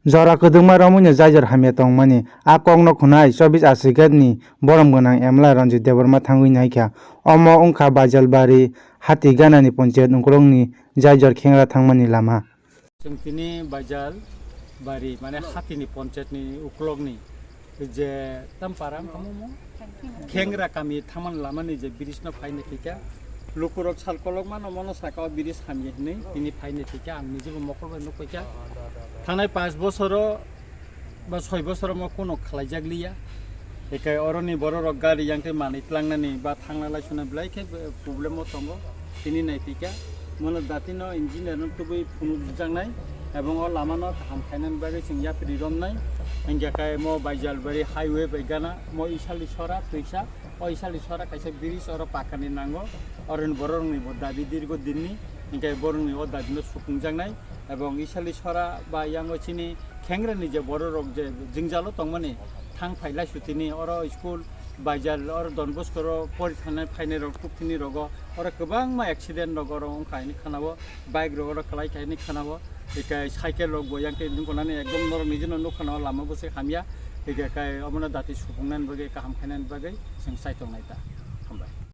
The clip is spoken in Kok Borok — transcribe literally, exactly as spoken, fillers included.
Jora kwdwkma romwino jaijor hamya tongmani a kokno khwnai chobbish Aswghat ni borom gwnang M L A Ranjit Debbarma thangwi naikha. Omo wngkha Baijalbari hati ganani ponchayat uklokni jaijor khengra thangmani lama. Chwng tini Baijal bari, mane, hatini ponchayatni uklokni je tam para wngkha mo, khengra kami thangmani lamani je bridge no phaina thika, lukurok sal kolokmano mono saka o bridge hamya hinwi tini phaina thika, ang nijebo mokol bai nukphaikha. Thangnai panch bosoro ba soi bosoro mo kuno khlaijak liya. Ekai oroni bororok gari yang khe manwi tlangnani ba thangna lai suna belai khe problem o tongo. Tini naipikha, mono datino engineer no tubui phunukjaknai, ebong o lama no kaham khainani bagwi chwng yapri romnai. Hingkhe kai mo Baijalbari highway bai gana mo Isali Sora twisa, o Isali Sora kaisa bridge oro pakani nango. Oroni bororokni bo dabi dirgo dinni, hingkhe borokni o dabi no suphungjaknai. Ebong Isali Sora ba yango chini khengrani je bororok je jwngjalo tongmani, thang phai lai sutini oro school Baijal, oro Don Bosco ro pori thangnai phainai rok, tuktini rogo oro kwbangma accident rok oro wngkha hini khwnao, bike rok oro kwlai kha hini khwnao, hikai cycle rok bo yang khe nukho nani ekdom norok nijino nukha no lama bwswk hamya, hikai kai omono dati supungnani bagwi kaham khainani bagwi chwng chaitok nai ta.